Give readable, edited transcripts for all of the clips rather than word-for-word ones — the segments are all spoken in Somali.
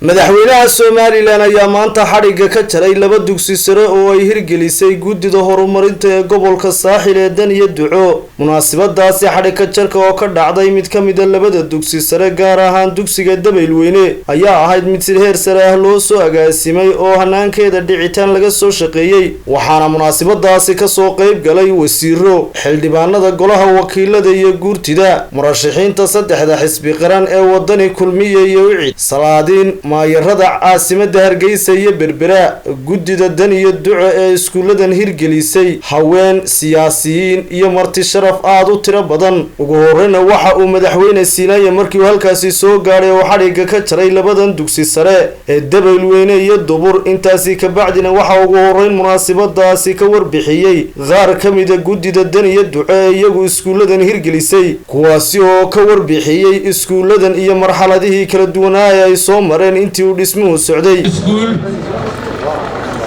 Madaxweynaha Somaliland ayaa maanta xadhigga ka jaray laba dugsi sare oo ay hirgelisay guddida horumarinta ee gobolka Saaxil ee Dan iyo Duco. Munaasabadaasi xadhigka jarka oo ka dhacday mid ka mida labada dugsi sare, gaar ahaan dugsiga Dabaylweyne, ayaa ahayd mid si heer sare ah loo soo agaasimay oo hanaankeeda dhicitaan laga soo shaqeeyey. Waxaana munaasabadaasi kasoo qeyb galay wasiiro, xildhibaanada golaha wakiilada iyo guurtida, murashaxiinta saddexda xisbi qaran ee Wadani, Kulmiye iyo UCID, salaadiin, maayarada caasimada Hargeysa iyo Berbera, guddida Dan iyo Duco ee iskuuladan hirgelisay, haween, siyaasiyiin iyo marti sharaf aada u tiro badan. Ugu horeyna waxa uu madaxweyne Siilaanya markii uu halkaasi soo gaadhay oo xadhigga ka jaray labadan dugsi sare ee Dabaylweyne iyo Dubur. Intaasi kabacdina waxa ugu horeyn munaasabadaasi ka warbixiyey qaar ka mida guddida Dan iyo Duco ee iyagu iskuuladan hirgelisay, kuwaasi oo ka warbixiyey iskuuladan iyo marxaladihii kala duwanaa ee ay soo mareen intii uu dhismuhu socday. Iskuul,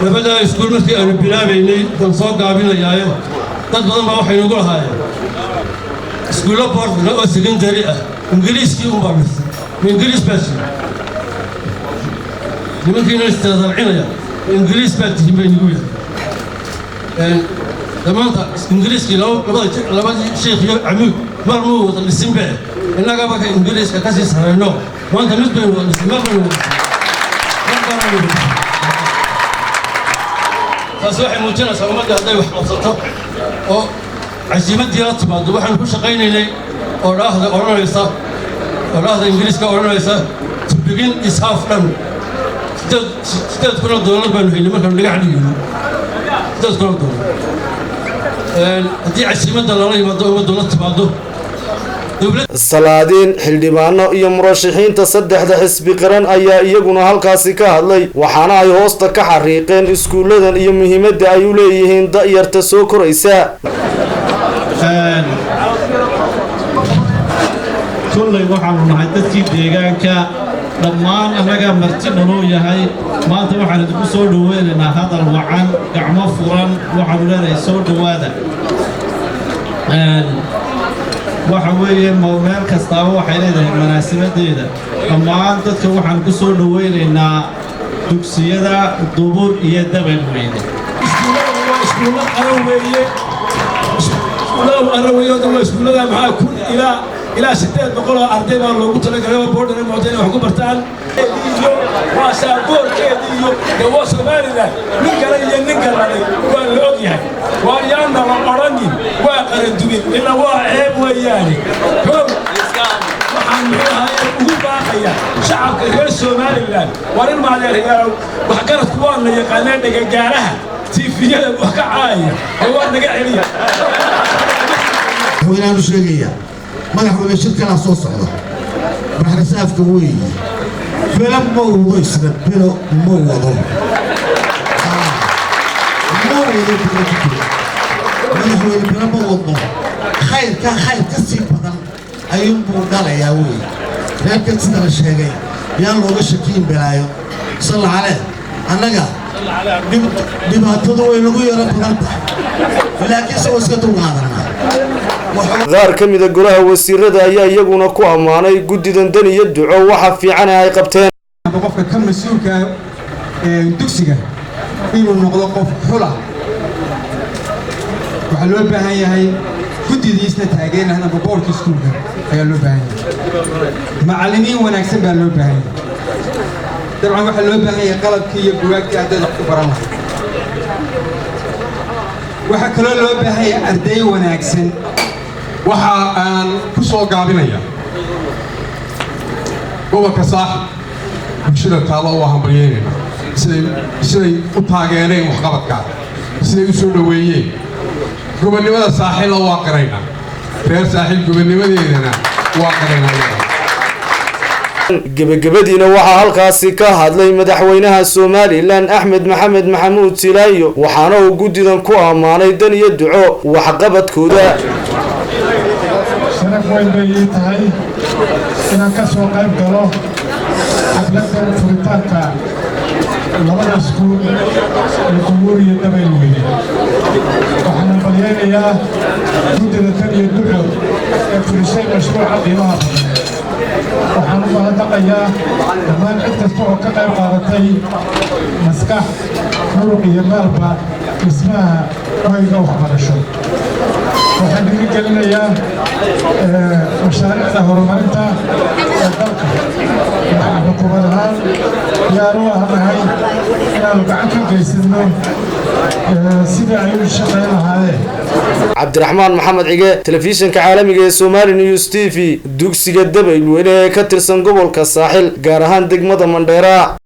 labadaa iskuul markii aanu bilaabaynay, waan soo gaabinayaaye, dad badan baa waxay nagu lahaayeen iskuullo boarding oo secondary ah Ingiriiskii unbaa dhisay, ma Ingiriis baa siiyey? Nimankiina istadalcinaya, Ingiriis baa tihin bay nagu yahay. Dhammaanta Ingiriiskii labadii Sheekh iyo Camuud mar muu wada dhisinbe, innaga marka Ingiriiska ka sii sarayno maanta mid baynu wada dhisay, mar baynu wada dhisay, mar baanaynu wada dhisay. Taasi waxay muujinaysaa ummadda hadday wax qabsato oo casiimaddii la timaado. Waxaanu ku shaqaynaynay odhaahda odhanaysa, odhaahda Ingiriiska odhanaysa "To begin is half done". $8,000 baanu haynay markaanu dhagax dhigayno, $8,000. Haddii casiimadda lala yimaado, ummaddu la timaado. Salaadiin, xildhibaano iyo murashaxiinta saddexda xisbi qaran ayaa iyaguna halkaasi ka hadlay, waxaana ay hoosta ka xariiqeen iskuuladan iyo muhiimadda ay u leeyihiin da'yarta soo koraysa. Kolley waxaanu nahay dadkii deegaanka dhammaan, annagaa marti naloo yahay. Maanta waxaan idinku soo dhoweynaynaa hadal wacan, gacmo furan. Waxaanu leenahay soo dhowaada. Waxa weeye meel kastaaba waxay leedahay munaasibadeeda. Dhammaan dadka waxaan ku soo dhoweynaynaa dugsiyada Dubur iyo Dabalweyne. Iskuullada waa iskuullo qaran weeye, iskuullada qaran weeye. Waa iskuullada maxaa 1000 ilaa 800 oo arday baa loogu talagalay oo boarding mooda inay wax ku bartaan, iyo waa saaboorkeedii iyo dee waa Somaliland. Nin kale iyo nin kalalay waa la og yahay. Waar yaana la odhanin waa qarandumin, ilaa waa ceeb weeyaane. Kow waxaan muxuu ahaye ugu baaqaya shacabka reer Somaliland: waa nin maadeeryaalow, waxgaradku waa la yaqaanaa, dhegagaaraha tiifiyada wax ka caaya oo waa naga celiya. Madaxweyneaanu sheegaya, madaxweyne, shirkanaa soo socda baxrisaafka weeye. Belo ma wado isna, belo ma wado, ma wado belo. Madaxweyne, belo ma wadno, khayrka khayr ka sii badan ayuunbuu dhalayaa wey. Reerkan sida la sheegay yaan looga shakiyin balaayo. Salla calee. Annaga dhibaatadu way nagu yaro badan tahay, laakiin se waa iska dulqaadanaa. Qaar ka mida golaha wasiirada ayaa iyaguna ku ammaanay guddidan Dan iyo Duco waxa fiican ay qabteen. Qofka ka mas-uulka dugsiga inuu noqdo qof xula waxaa loo baahan yahay, guddidiisna taageer lahayd amba boardka iskuulka ayaa loo baahan yahay. Macallimiin wanaagsan baa loo baahan yahay. Dabcan waxaa loo baahan yahay qalabkii iyo bugaagtii ardayda wax ku baran lahayd. Waxaa kaloo loo baahan yahay arday wanaagsan. Waxa aan ku soo gaabinaya, gobolka Saaxib bulshada taalo waa hambalyeynayna siday u taageereen waxqabadka, siday u soo dhoweeyeen. Gobonnimada Saaxilna waa qiraynaa, reer Saaxil gobonnimadeedana waa qiraynaa. Gebagabadiina waxaa halkaasi ka hadlay madaxweynaha Somaliland Axmed Maxamed Maxamuud Silaayo, waxaana uu guddidan ku ammaanay Dan iyo Duco waxqabadkooda. Sharaf weyn bay ii tahay inaan ka soo qayb galo xafladdan furitaanka labada iskuul ee Dubur iyo Dabaylweyne. Waxaan hambalyaynayaa guddida Tan iyo Duco ee fulisay mashruuca qiimaha badan. Waxaan u mahadnaqayaa dhammaan cid kasta oo ka qayb qaadatay maskax, muruq iyo maalba dhismaha hoyga waxbarasho. Waxaan dhiirigelinayaa mashaariicda horumarinta ee dalka. Waxaan xukuumad ahaan diyaar u ahnahay inaanu gacan ka geysanno sidii ay u shaqayn lahaayeen. Cabdiraxmaan Maxamed Cige, telefishinka caalamiga ee Somali News TV, dugsiga Dabaylweyne ee ka tirsan gobolka Saaxil, gaar ahaan degmada Mandheera.